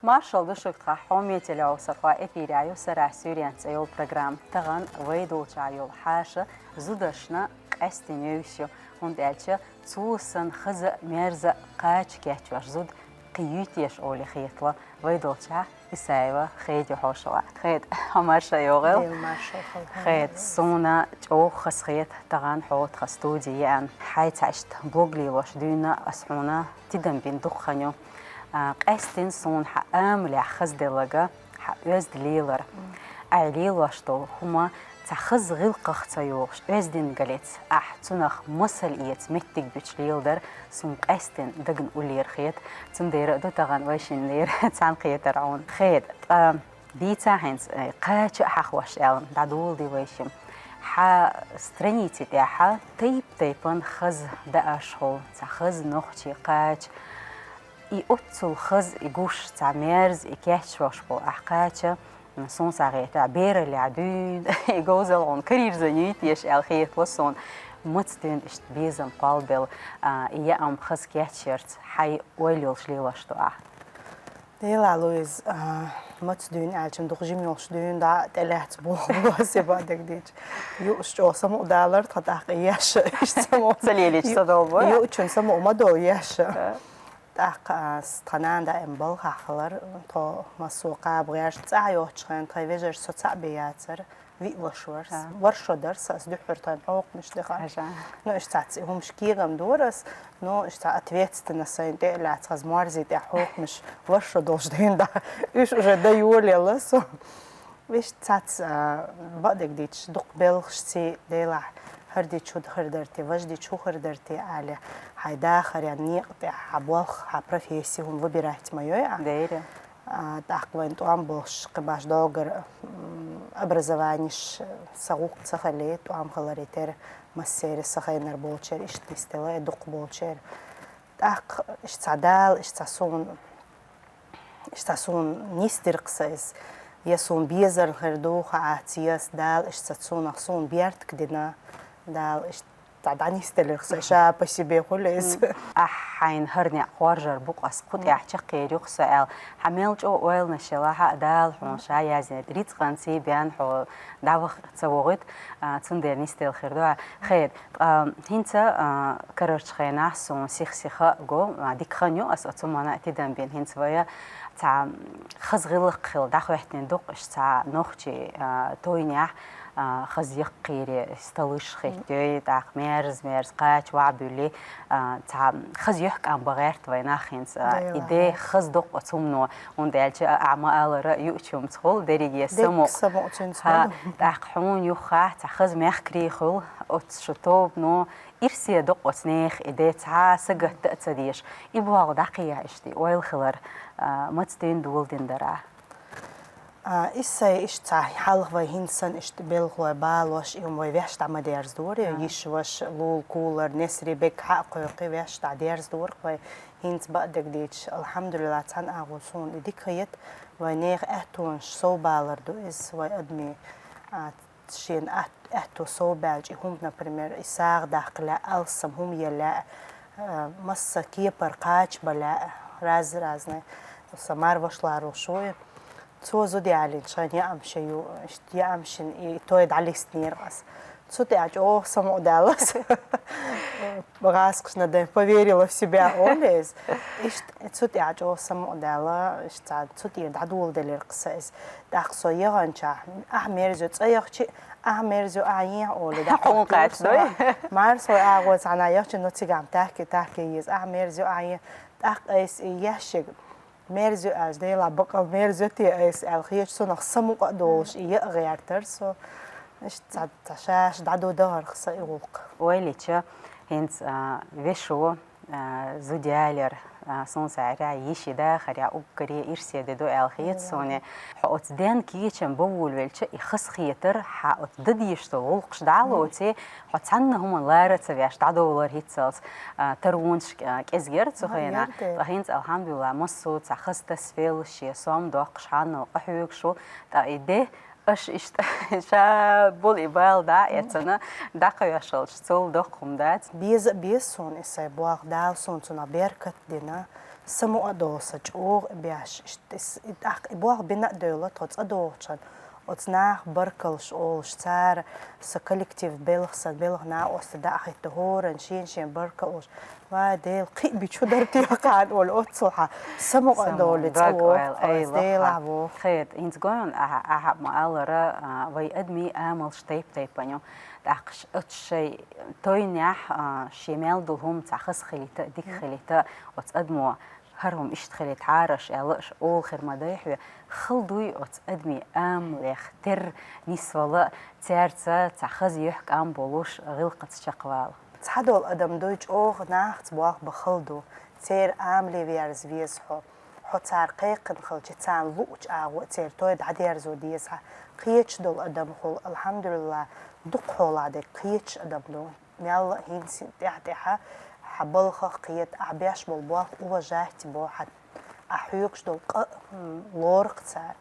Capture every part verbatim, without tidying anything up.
Маршал ду шуга, тха хьоме телеовсархой, эфирехь ю «Сарахь суьйренца» цӀе йолу программа. Тахана вай долчохь йолу хьаша зудашна къаьсттина евзаш ю, хӀунда аьлча цо санна хаза а, мерза а кхача кечвеш зуда кхин юй теша олий хетало. Вай долчохь Исаева Хеда ю, хьоша вахьта. Хеда, хьо марша йогӀийла. Дела маршалла хуьлда. Хеда, суна чӀогӀа хазахета тахана хьо тхан студе еана. Хьайца иштта блог лелош дуьйна ас хьуна тидам бина дукха хан ю. А, къаьсттина суна хьан амалехь хазделларг хьан оьзда лелар. Ахь лелош долу хӀума цхьа хаза гӀиллакхах ца йогӀуш, оьздангаллица ахь цунах масал эца меттиг буьтуш леладар суна къаьсттина дагна уллера хета. Цундела а ду тахана вай шиннера цхьаьна кхетар хьуна. Хеда, ткъа дийца хӀинца, э, кхача а хьахош аьлла, дӀадоладе вай шимма. Хьан страници тӀехь тайп-тайпана хаза даарш хуьлу, цхьа хаза нохчийн кхача. И оццул хаза, и гуш, цхьа мерза, и кечвеш болу ахь кхача, м, суна схьахетарехь, бераллехь дуьйна, и говзалла хьуна карийра зан юй теша аьлла хетало суна. Маца дуьйна иштта безам кхолбелла, а, и яа хаза кечъярца хьайн ойла йолуш лелош ду ахь? Делахь, Луиза, а, маца дуьйна аьлча, дукха жима йолуш дуьйна, дӀа а тӀелаьцна боху аса бадагадича. Юуш чӀогӀа самукъадалар тхан, тӀаккха еш, иштта самукъа. Ца лелийча ца долу бу? Юучун самукъа ма долу еш. А. ТӀаккха, а, с-, тхан нана даим балхахь хилар, тхо массо а кхаба гӀерташ, цӀахь йоцучу хенахь тхайн вежарша со цхьаъ бен яцара, виъ ваша вара со. Вара шо дара со, ас дуьххьара тхайна хьокхамаш дехара. Ну, иштта цхьацца и хӀумаш кегам дора ас, ну, иштта цхьа ответственность сайна тӀе а лаьцна, хаза морзий тӀехь хьокхамаш вара шо долуш дийна дӀа. Уьш уже дан йолаелла со. Вешта цац, а, бакъдерг дийцча, дукха белхашций, делахь, хӀара дича хӀун хир дара те, важа дича хӀун хир дара те, аьлла, хьайн дахаран некъа тӀехь хьан болх, хьан профессия хӀума выбирать ма йой ахь. Дера. А, тӀаккха вайн тӀом болуш, кхин баш догара, м, образованиш сан гӀуллакх ца хилий, тӀом хиларе терра, массеран сан хенара болчеран иштта нисделла, и дукха болчеран. ТӀаккха иштта цхьа Дала, иштта цхьа суна, иштта суна нисдира-кх сан иза. Я суна безарна хир ду, хаац, я Дала иштта цунах суна бертиг дина. Дала иштта дӀа-, дӀанисделира-кх сан, ша по себе хуьлу иза. Ахь хьайна хӀара некъ хоржур бу-кх ас, кху тӀехь чаккхер ю-кх со аьлла. Хьан мел чӀогӀа ойланаш елахь а, Дала хьуна ша яздинарг рицкъанций бен хьо дӀаваха ца вогӀуьйту, а, цундела нисделла хир ду ахь. Хеда, ткъа хӀинца, а, карарчу хенахь суна сих-сиха а го, а, дика хан ю ас оцу хӀуманна а тидам бина. ХӀинца вай цхьа хаза гӀиллакх хилла дӀахӀоьттина ду-кх, иштта цхьа нохчийн, а, тойнехь, а, хаза яккхийра столаш хӀиттайой, тӀаккха мерза-мерза кхача ваьӀ буьллий, а, цхьа хаза юьхькӀам бан гӀерта вай нах хӀинца, а, и де хаза ду-кх оцу хӀумано. ХӀунда аьлча, а, ахь ма-аллара, юучу хӀумаца хуьлу дерриге самукъа. ХӀа, тӀаккха хьуна юххехь цхьа хаза мехкарий хуьлу оцу шун тобано, ирсе ду-кх оцу нехан и де, цхьа сагатта а ца дезаш. И болх дӀакхехьа иштта, и ойла хилар, а, маца дуьйна доладина дара ахь? А, иза сайн иштта цхьа хьалха вай хӀинца санна иштта белхалой балош, и хӀума вай ваьш дӀа ма дерзадора, йиш-ваша, лула-кулара, несарий бега хьа а кхойкхий, ваьш дӀа дерзадора-кх вай. ХӀинца бакъдерг дийцча, алхьамдулиллахӀ, цхьана агӀор суна и дика хета, вайн нехан аьттонаш совбалар ду иза, вайн адамийн, а, шена атт-, аьтто совбаьлча, и хӀума, например, и сагӀа даккха лаьа, алссам хӀума ян лаьа, а, массо а кепара кхача бан лаьа, раз-разный, сан марвашларал шуй. Цо зуда ялийна шайн яамашна ю, иштта яамашна и той дӀалистнера ас. Цу тӀехь чӀогӀа самукъадаьлла ас. ГӀазкхашна дай поверила в себя олу иза. Иштта цу тӀехь чӀогӀа самукъадаьлла, иштта цу тӀера дӀадоладелира-кх сан иза. ТӀаккха со яханчохь, ахь мерза ю, цӀа яхча, ахь мерза ю, ахь ехьа олий, дӀа хьуна кхачдой? Марсхой агӀо цхьана яхча, но цигахь тахке, тахке еза, ахь мерза ю, ахь ехьа. ТӀаккха айса и ешшиг мерза ю аьлча, делахь бакъал мерза ю те айса аьлла хеташ, цунах самукъа а долуш, и яа гӀертара со. Иштта цхьа, цхьа шаьш дӀадо дахара-кх сан и гӀуллакх. Ойла йича, хӀинца, а, вешо, а, зуда ялар, а, суна схьахетарехь, йиш-дахарехь уггаре ирсе де ду аьлла хета суна. Хьо оцу ден кечам бан волавелча, и хазахетар, хьан оцу дан дезаш долу гӀуллакхаш дӀа а лоций, хьо цхьанна хӀуманна лара а ца веш, дӀадовлар хӀинццалц, а, таронаш, а, кӀезиг яра цу хенахь. Ткъа хӀинца, алхьамдулиллахӀ, массо а цхьа хаза тасавелла, шен сом доккхуш, хьанал къахьоьгуш ву, ткъа и де, Аша иштта ша бола и бала дӀа а эцна, дӀакхоьшалча, цул доккха хӀума дац. Беза а беза суна и сай болх, Дала суна цунах беркат дина, самукъа а долу сан чӀогӀа а беш, иштта и с-, и тӀаккха и болх бина а девлла, тхо цӀа догӀучун, оцу наха баркаллаш олуш, цара сан коллектив белхан, сан белхан накъост дӀа а хӀитта, хӀоранна шен-шен баркалла олуш, вай, Дела, кхин а бича хӀун дара те кхана олий, оццул хьан самукъа а долий, цӀа вогӀу тхо, ай, Делахь воху. Хет, хӀинца гой хьуна, ахьа, ахьа ма-аллара, а, вай адамийн амалш тайп-тайпана ю. ТӀаккха ш-, оцу шайн тойнехь, а, шен мел долу хӀума цхьа хаза хилийта а, дика хилийта а, оцу адамо хӀара хӀума иштта хилийта хьара аша аьлла, аша олу хир ма дай хьоьга, хала дуй оцу адамийн амалех терра нисвала, цаьрца цхьа хаза юьхькӀам болуш, гӀиллакхаца чекхвала. Цхьадолу адам дуй чӀогӀа нахаца болх бан хала ду, церан амале верза веза хьо. Хьо цара кхайкхина хилча, царна луучу агӀор церан той дӀадерзо деза хьан. Кхеташ долу адам хуьлу, алхьамдулиллахӀ, дукха хьолахь дерг кхеташ адам ду. Мелла а хӀинца тӀаьхьа-тӀаьхьа хьан балхах кхета, ахь беш болу болх уважать бо, хьан ахь хьоьгуш долу къа а, м, лору-кх цара.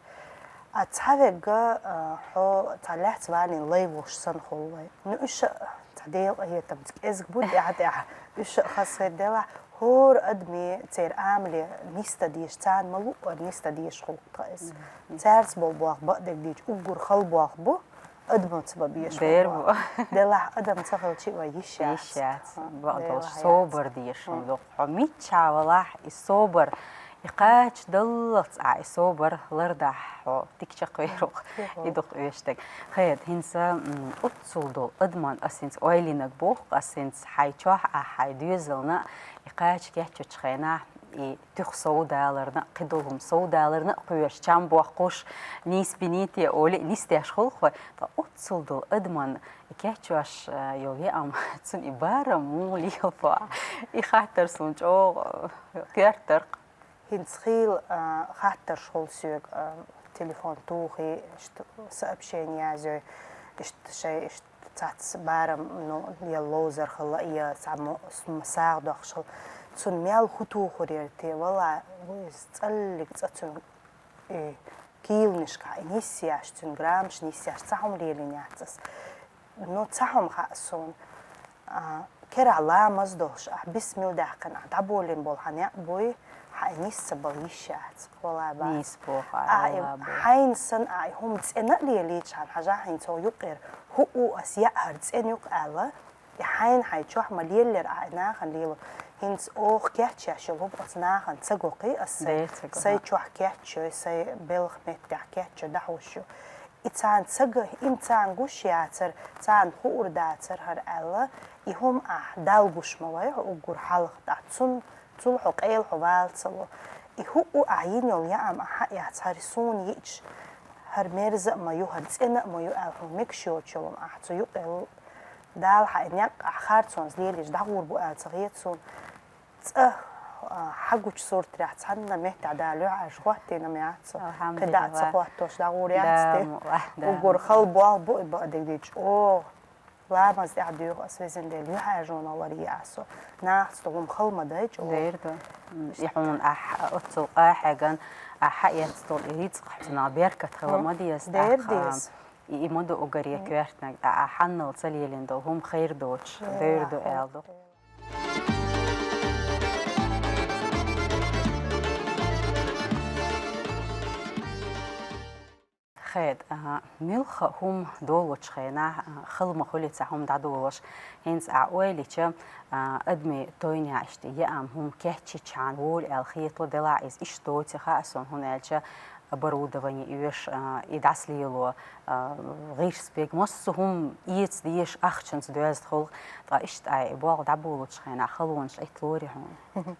А цхьаверг а, хьо цхьа лаьцна ванин лай волуш санна хуьлу вай. Ну, уьш а цхьа Делан къинхетамца кӀезиг бу тӀаьхьа-тӀаьхьа. Уьш а хазахетта делахь, хӀора адаме церан амале нисдан дезаш, царна ма-луъара нисдан дезаш хуьлу тхан иза. Цаьрца болу болх бакъдерг дийцича, уггар хала болх бу, адамаца бан безаш бу. Дера бу. Делахь адам ца хилча а вай йиш яц. Йиш яц. Бакъдолуш, собар дезаш хӀума ду. Хьо миччахьа валахь, и собар, и кхачадаллалц ахь и собар лардахь, хьо дика чекхвер ву-кх. И ду-кх оьшург. Хет, хӀинца, м, оццул долу адаман ас хӀинца ойлийнарг боху-кх ас хӀинца, хьайн чохь ахь, хьайн доьзална и кхача кечйинчу хенахь, и туьха совдаларна а, кхидолу хӀума совдаларна а кхоьруш, чам боккхуш, нийса биний те олий, нисдеш хуьлу-кх вай. Ткъа оццул долу адаман и кечйош, а, йолу яам, цуьнан и барам муха лелабо ахь? И хаттар суна чӀогӀа, а, коьртара-кх. ХӀинца хийла, а, хаттарш хуьлу соьга, а, телефон тухий, иштта сообщение язйой, иштта шайн, иштта цхьацца барам, ну, я ловзар хилла, я цхьа мо-, с-, м-, сагӀа доккхуш хилла. Цунна мел хӀун тухур яра те, валлахӀи, ву иза цӀаллиг цӀа цуьнан, э, кийланашкахь и нисъеш, цуьнан граммаш нисъеш, цхьа хӀума лелийна яц ас. Ну, цхьа хӀума хаьа суна. А, керахь ламаз долуш ахь, бисмилла даьккхина ахь дӀаболийна болу хьан некъ буй, хьан и нисса бала йиш яц, валлахӀи, бац. Нийса боху, а, и, валлахӀи, боху. Хьайна санна ахь и хӀума цӀена а лелийча, хьан хьажахь хӀинца хьо юкъера, хӀуъу ас яа хӀара цӀена ю-кх аьлла, и хьайна хьайн чохь ма-леллера ахь и нахана лело. ХӀинца оха кечъеш йолу хӀума оцу нахана ца го-кх ас сайн. Сайн чохь кечйой, сайн белхан меттехь кечйой, дӀахьуш ю. И царна ца га-, и царна гуш яцара, царна хуур дацара хӀара аьлла, и хӀума ахь Далла гуш ма вай хьо уггар хьалха, тӀаккха цунна, цул хьо къайла хьо вала ца ло. И хӀуъу ахь йина йолу яам ахь хьаэцна, хӀара суна йиъча, хӀара мерза а ма ю, хӀара цӀена а ма ю аьлла, хьуна мегаш йоцуш йолу ахь цу юкъе Дала хьан и некъ ахь харцонца лелийча дӀагӀур бу аьлла ца хета суна. ЦӀа, а, хьагучу суртарехь цхьанна меттехь Дала юьхьӀаьржа хӀоттийна ма яц со. Кхин дӀа а ца хӀоттош дӀагӀур яц те. Уггар хала болх бу и бакъдерг дийцча. О, ламаз тӀехь доьху ас, Везан Дела, юьхьӀаьржонах лар е ахь со. Нахаца долу хӀума хала ма дай чӀогӀа. Дера ду. М, и хьуна ахь оццул къа хьегна, ахь хьаэцна долу и рицкъ цунах беркат хила ма деза. Дера деза. И, и ма ду уггаре коьртаниг, а, а, хьаннал ца лелийна долу хӀума хайр доцуш, дойр ду аьлла ду. Хет, а, муьлхха хӀума долучу хенахь, а, хала ма хуьлий цхьа хӀума дӀадолош. ХӀинца а ойла йича, а, адамийн тойнехь иштта яам хӀума кечйичхьана волу аьлла хетало, делахь иза иштта доций хаьа суна, хӀунда аьлча оборудование оьшу, а, и дӀасалело, а, гӀирс бега, массо а хӀума эца дезаш ахчанца доьзна хуьлу, ткъа иштта и болх дӀаболучу хенахь халонаш Ӏитталорий хьуна?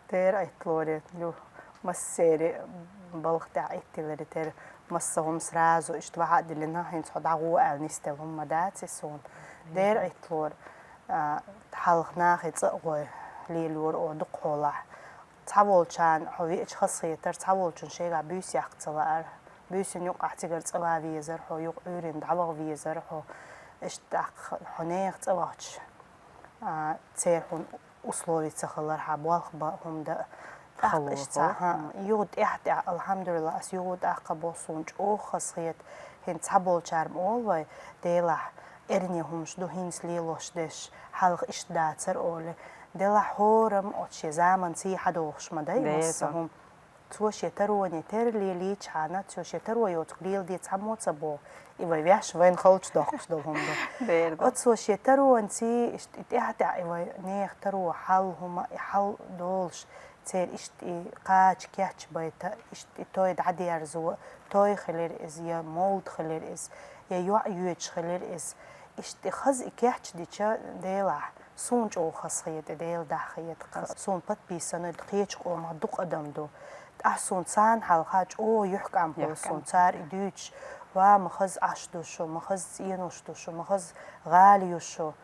Дера Ӏитталорий, ю, массеран балха тӀехь Ӏитталорий, тера массо а хӀума сразу иштта вахьа а диллина, хӀинца хьо дӀагӀо аьлла нисделла хӀума ма дац и суна. Дера Ӏитталора, а, хьалха нахе цӀа а гӀой лелайора оха дукха хьолахь. Цхьаволчарна хьо веача хазахетара, цхьаволчун шайгахь буьйса яккха ца лаара. Буьйсанна юкъахь цигара цӀа ван везара хьо, юха Ӏуьйранна дӀаваха везара хьо. Иштта тӀаккха хьо нехан цӀа вахча, а, церан хьуна условий ца хилар, хьан болх бан хӀума дан. ТӀаккха иштта цхьа, хӀа, юха тӀаьхьа-тӀаьхьа, алхьамдулиллахӀ, ас юха тӀаккха бо суна чӀогӀа хазахета. Цхьаболчара ма олу вай, делахь, эрна хӀумаш ду хӀинца лелош дерш, хьалха иштта дацара олий. Делахь хӀора-м оцу шен заманца хьадогӀуш ма дай массо а хӀума. Цо шен тароне тера лелийчхьана, цо шен таро йоцург леладе цхьаммо а ца боху. И вай ваьш вайна халчу доккхуш долу хӀума ду. Оцо шен таронца иштта и тӀаьхьа-тӀаьхьа и вай нехан таро хьал хӀума, и хьал долуш, церан иштта и кхача кечбайта, иштта и той дӀадерзо, той хилира иза, я мовлид хилира иза, я йоӀ йоьдуш хилира иза. Иштта и хаза и кечдича, делахь, суна чӀогӀа хаза хета, Дела дахьа хета. Суна подписанный кхечу къомах дукха адам ду. ТӀаккха суна царна хьалха чӀогӀа юьхькӀам хуьлу суна, цара и дуьйцуш: «Ва, ма хаза Ӏаш ду шу, ма хаза цӀенош ду шу, ма хаза гӀала ю шу,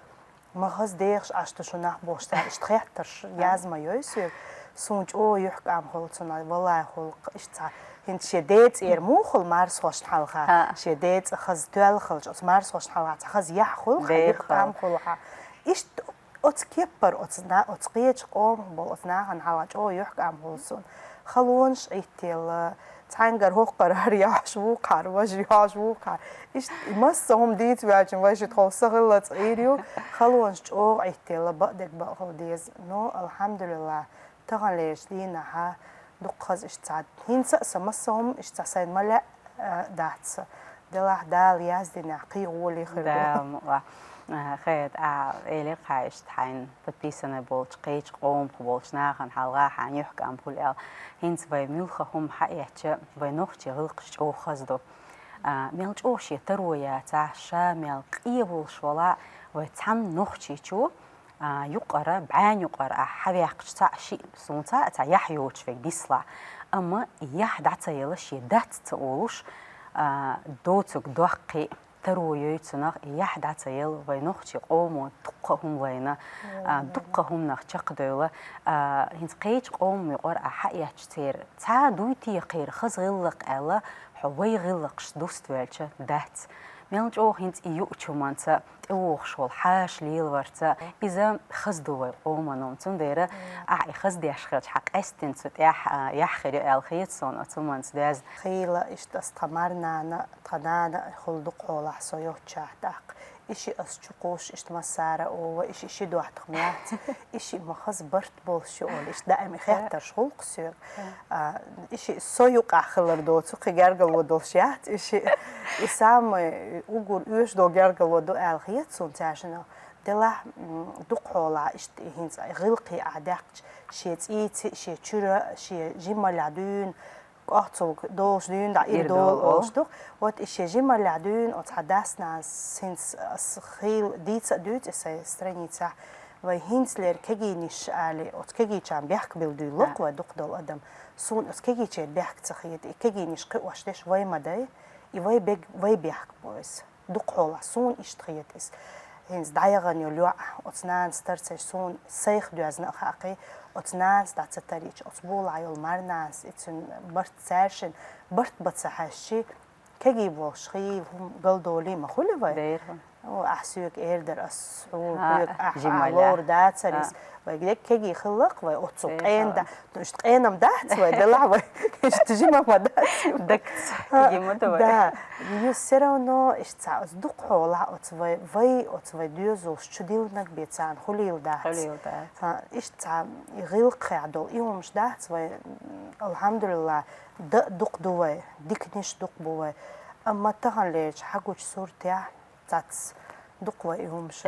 ма хаза дехаш Ӏаш ду шу нах», бохуш, цара иштта хеттарш яз ма йой соьга. Суна чӀогӀа юьхькӀам хуьлу цунах, валлахӀи, хуьлу иштта цхьа. ХӀинца шен ден цӀера муха хуьлу марсхошна хьалха? Шен ден цӀа хаза тоьлла хилча, оцу марсхошна хьалха цхьа хаза яхь хуьлу хьан, юьхькӀам хуьлу хьан. Иштта оцу кеппара, оцу на-, оцу кхечу къомах болу оцу нахана хьалха чӀогӀа юьхькӀам хуьлу суна. Халонаш Ӏиттелла, цхьаьнгара хӀокхара хӀара йоьхьуш ву кхара, важа йоьхьуш ву кхара. Иштта и массо а хӀума дийца ваьлча, вай ши тхов са хилла цӀийр ю, халонаш чӀогӀа Ӏиттелла, бакъдерг бакъ хила деза. Ну, алхьамдулиллахӀ, таханлерчу дийнахьа дуккха хаза иштта цхьа. ХӀинца а сан массо а хӀума иштта цхьа сайна ма лаьа, а, дац. Делахь Дала яздинехь, кхин гӀоле хир ду. Дала мукъа. А, хет, а, элира хьайшта хьайна подписанный болчу, кхечу къомах болчу нахана хьалха хьан юьхькӀам хуьлу аьлла. ХӀинца вай муьлхха хӀума хьаэцча, вай нохчийн гӀиллакхаш чӀогӀа хаза ду. А, мел чӀогӀа шен таро яцахь, ша мел къе волуш валахь, вай цхьана нохчичо, а, юкъара, бӀаьн юкъара ахь хьаваьккхича цхьаъ шиъ, суна цхьаъ цхьа яхь йоцуш верг нислахь. Амма и яхь дӀа ца яла, шен дац ца олуш, а, доцург доккхий, таро йой цунах, и яхь дӀа ца яла, вай нохчийн къомо дуккха а хӀума лайна, а, дуккха а хӀуманах чекхдевлла. А, хӀинца кхечу къоман юкъара ахь хьаэцча, церан цхьа а дуй те кхеран хаза гӀиллакх аьлла, хьо вай гӀиллакхашца дуста ваьлча дац. Мел чӀогӀа хӀинца и юучу хӀуманца тӀевогӀуш волу хьаша лелаварца, иза хаза ду вай къомано. Цундела ахь и хаза деш хилча, хьан къаьсттина цу тӀехь, а, яхь хир ю аьлла хета суна оцу хӀуманца доьзна. Хийла иштта ас тхан марнана, тхан нана хуьлу дукхахьолахь со йоццушехь тӀаккха. И шиъ ас чу кхуссуш, иштта массара а ова, и шиъ ши доттагӀа ма яц, и шиъ ма хаза барт болуш ю олу, иштта даим и хеттарш хуьлу-кх соьга. А, и шиъ со юкъахь хилар доцу, кхин гергарло долуш яц и шиъ. И самый уггар оьшуш долу гергарло ду аьлла хета суна цаьршиннах. Делахь, м, дукхахьолахь иштта и хӀинца гӀиллакхе ахь даьккхича, шен цӀийца, шен чуьра, шен жималлехь дуьйна, кӀохцалг долуш дуьйна дӀа ира долу олуш ду-кх. Вот и шен жималлехь дуьйна оцу хьан дас-нанас, хӀинца ас хийла дийца а дуьйцу и сайн страницехь, вай хӀинцалера кегийнаш али, оцу кегийчарна бехк билла дуьйлало-кх вай дукхахдолу адам. Суна оцу кегийчеран бехк ца хета, и кегийнаш кхиош деш вай ма дай, и вай бег-, вай бехк бу иза. Дукхахьолахь суна иштта хета иза. ХӀинца дӀаяхана йолу йоӀ, оцу нанас тар ца йича, суна сайх доьзна а хаьа-кх, оцу нанас дӀа ца тарийча, оцу болахь йолу марнанас, и цуьнан барт цаьршиннан барт бан ца хьаьжча, кегий болуш хийла хӀума галдолий ма хуьлу вай? Дера. О, ахь соьга эр дара, ас хьуна, хьоьга, ахь, ахь лор дацара иза. Вай дерриг кегий хилла-кх вай, оцу къена да-, ну, иштта къена-м дац вай, делахь вай иштта жима ма дац. Дагца кегий ма ду вай. Да. Ну, всё равно иштта цхьа оцу дукхахьолахь оцу вай, вай оцу вай доьзалш чу диллинарг бен царна хуьлийла дац. Хуьлийла дац. Иштта цхьа и гӀиллакхехь долу и хӀумаш дац вай, алхьамдулиллахӀ, дан а дукха ду вай, диканиш дукха бу вай. Амма таханлерчу хьан гучу суртехь, цац, дукха вай и хӀумаш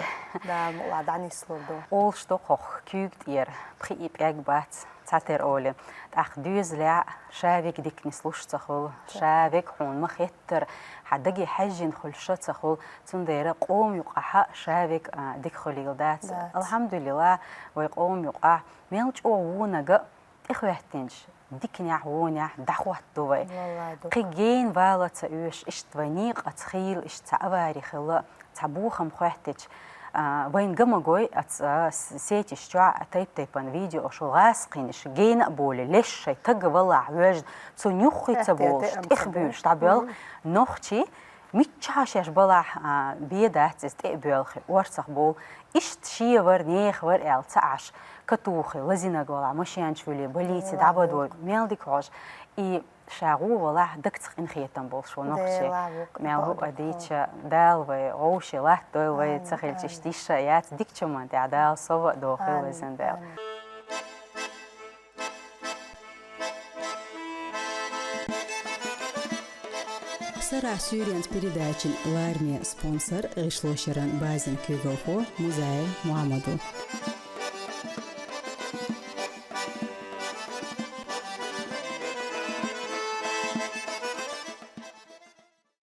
Дала мукъалахь дӀанислур ду. Олуш ду хӀокху куьйга тӀера пхиъ пӀелг бац, цхьатера олий. ТӀаккха доьзалехь ша верг дика нислуш ца хуьлу, ша верг хьуна ма хеттара, хьан даге хьаьжжина хуьлуш ца хуьлу, цундела къоман юкъахь ша верг, а, дика хуьлийла дац. Дац. АлхьамдулиллахӀ, вай къоман юкъахь мел чӀогӀа вониг а тӀехӀоьттинчу диканехь, вонехь дӀахӀоттаду вай. Валлай, ду. Кхин гена вала ца оьшуш, иштта вай некъаца хийла, иштта цхьа авари хилла, цхьа бохам хӀоьттича, а, вайна ган ма гой, аца, а, с-, сетиш чохь а тайп-тайпана видеош, гӀазкхинаш, гена а болий, леш шайн таг валахь воьжна, цунна юххе ца волуш, тӀехбуьйлуш дӀабоьлху нохчий, Миччахьа шаьш балахь, а, бе дац иза тӀе а боьлхе, орцах бовла. Иштта шен вар, нехан вар аьлла ца Ӏаш, катухе, лазийнарг валахь, машенаш вуьле, балийце, дӀабадой, мел дика хьожа. И ша гӀо валахь, дагца къинхетам болуш ву нохчий. Мел хӀу а дийча, Дала вай гӀовше латтадойла, вай ца хилча иштта йиш а яц, дика чу ма тӀехь Дала сов а дохийла, везан Дала. Сарахь суьйренца передачин лараме спонсор гӀишлошеран базин куьйгалхо Музаев Мухьаммад ву.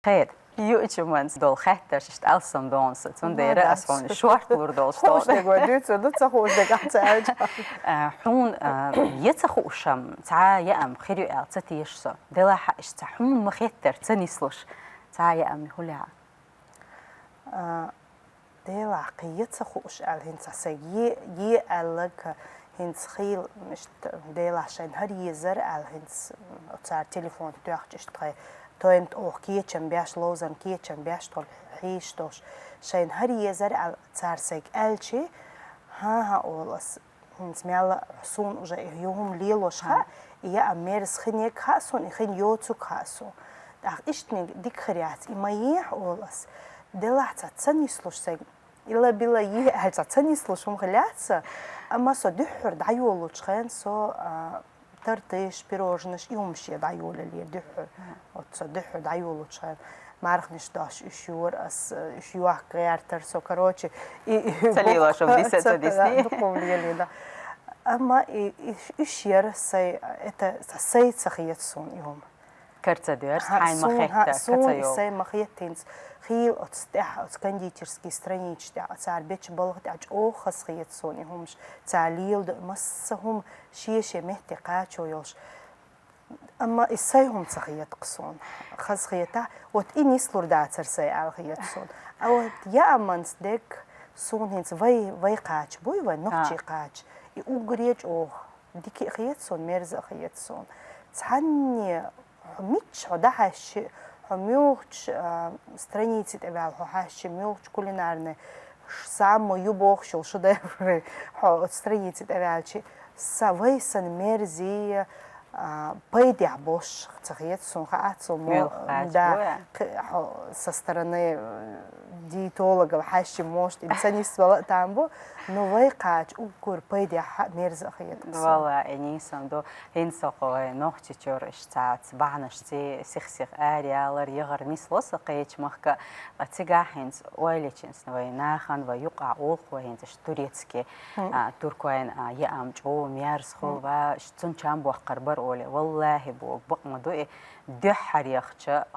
Хеда, юучуманца долу хаттарш иштта алсам догӀу сан, цундела ас хьуна шорта лур долуш хууш дерг вай дуьйцур ду, ца хууш дерг ахь ца аьлча. А, хьуна, а, я ца хууш-м, цхьа яам хир ю аьлла ца теша со. Делахь а иштта хьуна ма хеттара ца нислуш, цхьа яам хуьлу хьан? А, Делахь кхин я ца хууш аьлла, хӀинца сан е, е аьлларг хӀинца хийла, иштта, Делахь шайна хӀара езар аьлла, хӀинца цара телефон тоьхча, иштта тхайн тойна тӀе оха кечам беш, ловзарна кечам беш, тхо хьийзаш долуш, шайна хӀара езар аьлла, цара сайга аьлчи, хӀан-хӀа, олу ас, хӀинца мел а суна уже и юххе лелош хаьа, и яам мерза хиннарг хаьа суна, и хин йоцург хаьа суна. ТӀаккха иштаниг дика хир яц, и ма ехьа, олу ас. Делахь цхьа ца нислуш сайга, ила-била е аьлла цхьа ца нислуш хӀума хилла яц сан, амма со дуьххьара дӀайолучу хенахь со, а, тортиш, пирожнаш, и хӀумаш е дӀайолалера дуьххьара. Оцу со дуьххьара дӀайолучу хенахь марханаш дош уьш йора ас, уьш йохка гӀертара со, короче, и, и ца лелош хӀума диса ца дисни. Дукха хӀума лелийна. Амма и, и, уьш яра сайн, это, са, сайн ца хета суна и хӀума. Кара ца доьрзу, хьайн ма хетта, кара ца йолу. Сайн ма хетта хӀинца хийла оцу тӀехь, оцу кондитерский страничаш тӀехь, цара бечу балха тӀехь чӀогӀа хаза хета суна и хӀумаш, цара леладо, масса хӀума шен-шен метте кхачо йолуш. Амма и сайн хӀума ца хета-кх суна. Хаза хетахь, вот и нислур дацара сайн аьлла хета суна. А вот яаманца дерг суна хӀинца вай, вай кхача буй, вай нохчий кхача. И уггаре чӀогӀа. Дика а хета суна, мерза а хета суна. Цхьанне хьо мичча хьо дӀахьаьжча, хьо муьлхачу, а, страници тӀе ваьлла хьо хьаьжча, муьлхачу кулинарный ш-, самый ю бохуш йолу шедевр хьо оцу страници тӀе ваьлча, са вай санна мерза, а, пайдехь болуш ца хета суна, хаац суна, мо-, да, кхи-, хьо со стороны, э, диетологов хьаьжча, может, и ца нисвала а там бу, но вай кхача уггар пайдехь а мерза а хета суна. Валла, и нийсам ду. ХӀинца со кху вай Нохчийчуьра иштта цхьацца бахьанашца сих-сиха араялар, яхар нисло сан кхечу махка, ткъа цигахь хӀинца ойла йича хӀинца вай нахана, вай юкъахь олу-кх вай хӀинца иштта турецкий, а, туркойн, а, яам чӀогӀа мерза хуьлу ва, иштта цунна чам боккхур бара олий. Валлахи, боху, бакъ ма ду и, дуьххьара яхча,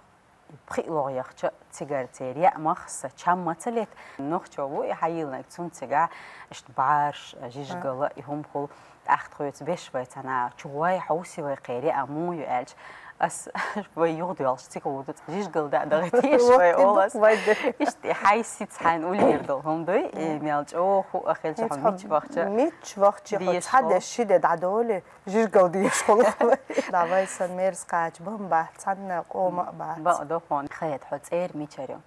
пхиъ логӀа яхча, цигара церан яамах сан чам ма ца лета. Нохчо ву и хьайиллинарг, цунна цигахь иштта бӀараш, жижигала и хӀума хуьлу. ТӀаккха тхоьца беш вай цхьана чу гӀой хьовсий вай кхеран, а муха ю аьлча, ас вай юхадоьлхуш цига гӀур ду, цкъа жижигала даа дахийтеш вай олу ас. Иштта и хьайн сица хьайна уллера долу хӀума дуй, и мел чӀогӀа хӀуъа хилча, хьо мичча вахча, мичча вахча, хьо дезаш цхьа де, ши де дӀадолий, жижигала дезаш хуьлу. Да, вай сан мерза кхача бан бац, цхьанна къома а бац. Бакъ ду хьуна, хета, хьо цӀера мичара ю?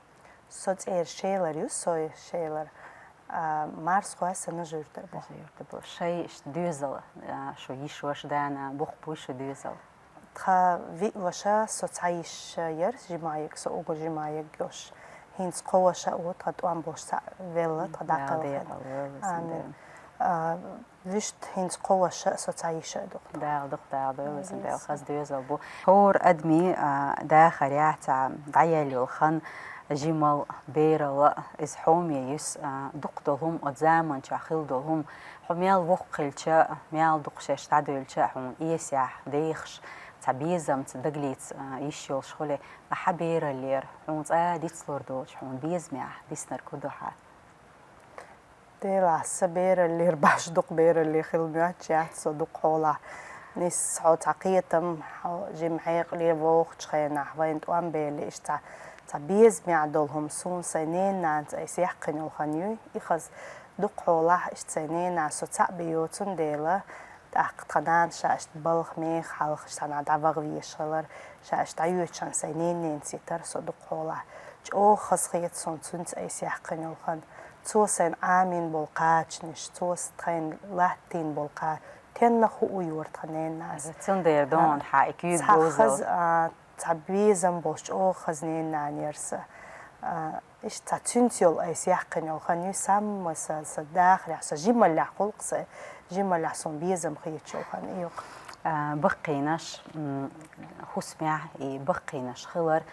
Со цӀера Шелара ю, Соя Шелара. А, Марсхой сан Нажи-Юьртара бу. Нажи-Юьртара бу. Шайн иштта доьзал, а, шу йиша-ваша, дена, бух буй шу доьзал? Тхан виъ ваша, со цхьа йиша яра, жимаерг, со уггар жимаерг йолуш. ХӀинца кхо ваша а ву, тхан тӀом болуш цхьаъ велла, тхан дӀакхалхина. Амин. А, вуьшта хӀинца кхо ваша а, со цхьа йиша а ду. Дала дукха Дала дойла, везан Дала, хаза доьзал бу. ХӀора адамийн, а, дахарехь цхьа дӀаяьлла йолу хан, жимал, бералла, иза хьоме юьсу, а, дукха долу хӀума оцу заманчохь хилла долу хӀума. Хьо мел воккха хилча, мел дукха шаьш дӀадевлча, хьуна эсехь дехаш, цхьа безамца дагалаца, а, йиш йолуш хуьлий, хьан бераллера хьуна цкъа дицлур доцуш, хьуна безамехь диснарг хӀун ду хьан? Делахь, сан бераллера баш дукха бералле хила моьттуш яц со дукха хьолахь. Нисса хьо цхьа кхетам, хьо жима хьекъале вогӀучу хенахь, вайна тӀом белла иштта цхьа, цхьа безамехь долу хӀума суна сайн ненан нанас айса яьккхина йолу хан юй. И хаза дукха хьолахь иштта сайн ненан со цхьаъ бен йоцун дела, тӀаккха тхан нана ша иштта балха-меха хьалха цхьанхьа дӀаваха везаш хилар, ша иштта дӀайоьдучу хенахь сайн ненан ненас йитара со дукха хьолахь. чӀоагӀа хаза хета сона цуьнца айса яьккхина йолу хан. Цо сайна Ӏамийна болу кхачанаш, цо тхайна латтийна болу кха-, тенна хуу йора тхан ненан нанас. Цундела дона хьа и куьйга цхьа говзалла. Хаза, а, цхьа безам болуш чӀоагӀа хаза ненан нана яра сан. А, иштта цхьа цуьнца йолу айса яьккхина йолу хан ю, самма сан, сан дахарехь, сан жималлехь гӀуллакх сан, жималлехь суна безам хеташ йолу хан ю. А, баккхийнаш, м, хӀусамехь и баккхийнаш хилар,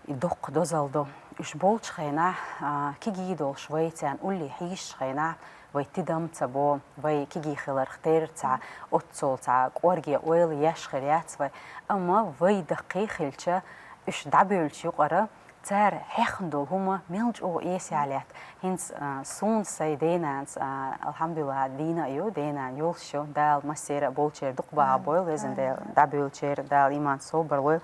и доккха дозалла ду. Уьш болчу хенахь, а, кегий долуш вай царна улле хьийзачу хенахь, вай тидам ца бо, вай кегий хиларх терра цхьа оццул цхьа кӀорге ойла еш хир яц вай. Амма вай даккхий хилча, уьш дӀабевллачу юкъара цара хьехна долу хӀума мел чӀогӀа эсехь лаьтта. ХӀинца, а, суна сайн денанас, а, алхьамдулиллахӀ, дийна а ю, денан йолуш ю, Дала массеран а болчеран дукха бахьа бойла, везан Дела, дӀабевллачеран Дала иман, собар лойла.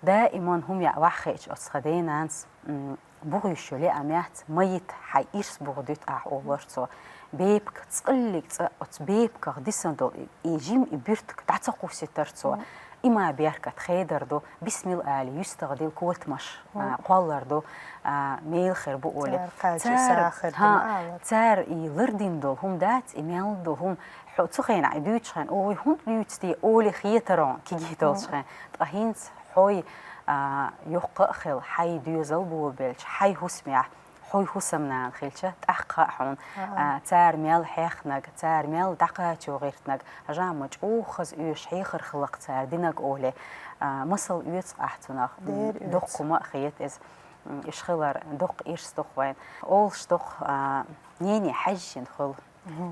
Даиман хӀума яа ваьхьа хиъча оцу тхан денанас, м, бухуьйш ю леа меца, ма йита, хьайн ирс буху дуьту ахь, олура цо. Бепиг, цкъаллиг цӀа оцу бепигах дисан долу и, и жима и буьртиг дӀа ца кхуссийтара цо. И ма беркат хедар ду, бисмилла али, юьстах дила котамаш, а, кхоллар ду, а, мела хир бу олий. Цара кхача сахар ду ма алар. Цара и лардина долу хӀума дац, и мел долу хӀума, хьо цу хенахь и дуьйцучу хенахь, ой, хӀунда дуьйцу те, олий хетара хьуна, кегий долчу хенахь. Ткъа хӀинца хьой, а, йоккха а хила, хьайн доьзал болабелча, хьайн хӀусамехь, хьой хӀусамнана хилча, тӀаккха а хьуна, а, цара мел хьехнаг, цара мел дӀакхачо гӀиртнаг, хьажа ма чӀогӀа хаза оьшуш хьехар хиларх цара динаг олий, а, масал оьцу ахь цунах. Дера оьцу. Доккха хӀума а хета иза. М, уьш хилар доккха ирс ду-кх вайн. Олуш ду-кх, а, нене хьаьжжина хуьлу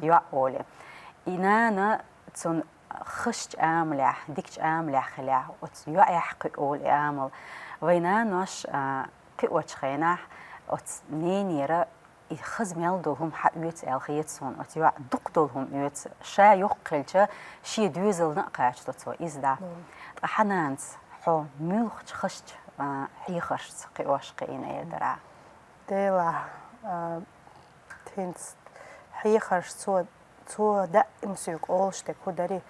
йоӀ олий. И нана цунна хазачу амалехь, дикачу амалехь хилахь, оцу йоӀехь кхуьу олу и амал. Вайн нанош, а, кхиочу хенахь оцу ненера и хаза мел долу хӀума хьаоьцу аьлла хета суна, оцу йоӀа дукха долу хӀума оьцу. Ша йоккха хилча, шен доьзална а кхачадо цо иза дӀа. Ткъа хьан нанас хьо муьлхачу хазачу, а, хьехаршца кхиош кхиийна эр дара? Делахь, а, хӀинца хьехарш цо, цо даима соьга олуш дерг хӀун дарий,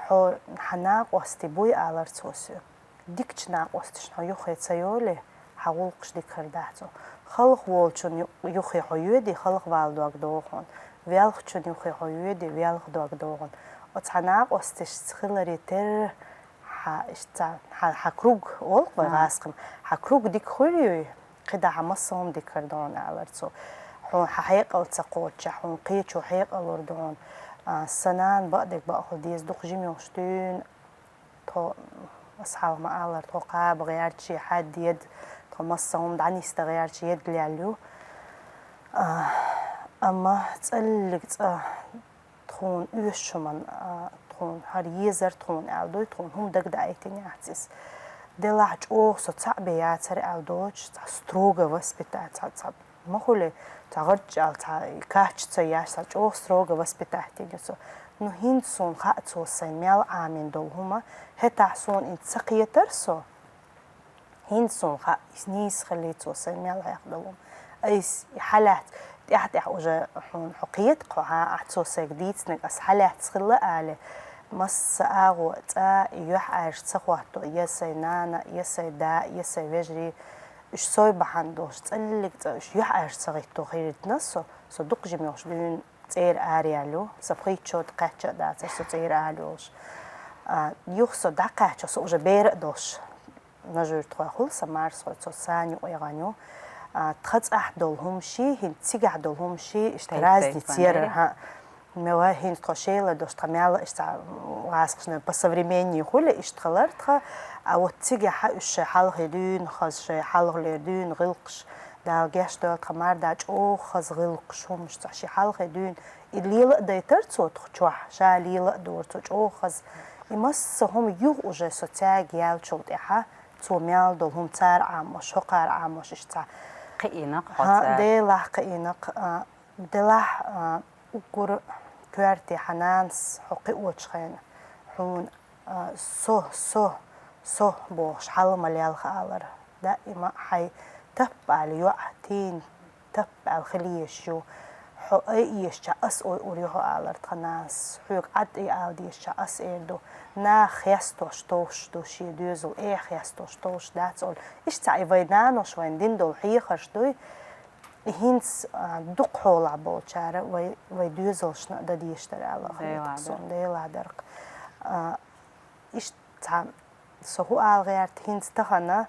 хьо, хьан накъостий буй алара цо соьга. Дикачу накъосташна хьо юххе ца йолий, хьан гӀуллакхаш дика хир дац цо. Халха волчун ю-, юххе хьо йоьдий, халха вала дог догӀу хьуна. Велхачун юххе хьо йоьдий, велха дог догӀу хьуна. Оцу хьан накъосташца хиларе терра хьан, иштта, хьан, хьан круг олу вай гӀазкхи, хьан круг дика хуьлий, кхидӀа хьан массо а хӀума дика хир ду хьуна алара цо. Хьуна хьан хьекъал ца кхоччехь, хьуна кхечо хьекъал лур ду хьуна. А, сан нана бакъдерг бакъ хила деза, дукха жима йолуш дуьйна тхо, ас хьалха ма аллара, тхо кхаба гӀерташ, шен хьаьдда едда, тхо массо а хӀума дӀанисдан гӀерташ едда лелла ю. А, амма цӀаллиг цӀа тхуна оьшучу хӀуман, а, тхуна хӀара езар тхуна аьлла дуй, тхуна хӀума дагадайтина яц иза. Делахь чӀогӀа со цхьаъ бен яцара аьлла доцуш, цхьа строго воспитать, цхьа, цхьа ма хуьлий, цхьа гӀарччӀ аьлла, цхьа кач ца еш, цхьа чӀогӀа строго воспитать йина ю со. Ну, хӀинца суна хаьа цо сайн мел Ӏамийна долу хӀума, хӀетахь суна и ца кхетара со. ХӀинца суна хаьа, иза нийса хилий цо сайн мел хьех долу хӀума. Айса и хьалаьцна, тӀаьхь-тӀаьхьа уже хьуна хьо кхета-кх хьо, хьан ахь цо сайга дийцинарг ас хьалаьцна хилла а алий, масса агӀо цӀа и юьхьӀаьржа ца хӀотто, я сайн нана, я сайн да, я сайн вежарий, уьш сой бахьана долуш, цӀаллиг цӀа уьш юьхьӀаьржа ца гӀитто хилийтина со, со дукха жима йолуш дуьйна цӀера араяьлла ю, сан пхийтта шо тӀе кхаьчча а дацара со цӀера ара йолуш. А, юха со дӀакхаьчча, со уже бер а долуш, Нажуьртахой хуьлу сан марсхой, цо сан юкъа яхана ю. А, тхан цӀахь долу хӀума ший, хӀинца цигахь долу хӀума ший, иштта разница яра, хӀа. Мела хӀинца тхо шела долуш, тхан мел а иштта гӀазкхашна по современнее хуьлу иштта хилар тхан. А вот цигахь уьш шайн хьалхе дуьйна хаза, шайн хьалхалера дуьйна гӀиллакхаш, Дала гечдойла тхан марда чӀогӀа хаза гӀиллакхаш, хӀуманаш цхьа шен хьалхе дуьйна. И лела а дайтара цо тхо чохь, ша лела а дора цо чӀогӀа хаза. И масса хӀума юха уже со цаьрга яьллачул тӀаьхьа, цо мел долу хӀума цара Ӏамош, хӀокхара Ӏамош иштта цхьа. Кхиънакх хьо цара. Делахь кхиънакх, а, делахь, а, уггар коьрте хьан нанас хьо кхиочу хенахь, хьуна, а, со, со, со бохуш хьала ма лелха алара. Даима хьайн таппа аьлла йоӀ тийна таппа аьлла хила езаш ю. Ай эшача ас ой ур юхьа алар тха нанас, хьоьга Ӏад ай ала дешача ас эр ду. Нах хестош товш ду шен доьзал, э хестош товш дац олу. Иштта и вай нанош вайн дин долу хьехарш дуй, и хӀинца, а, дукха хьолахь болчара вай, вай доьзалшна а дан деш дара аьлла хета суна, Делан дарх. А, иштта цхьа со хӀу ала гӀерта хӀинца тахана,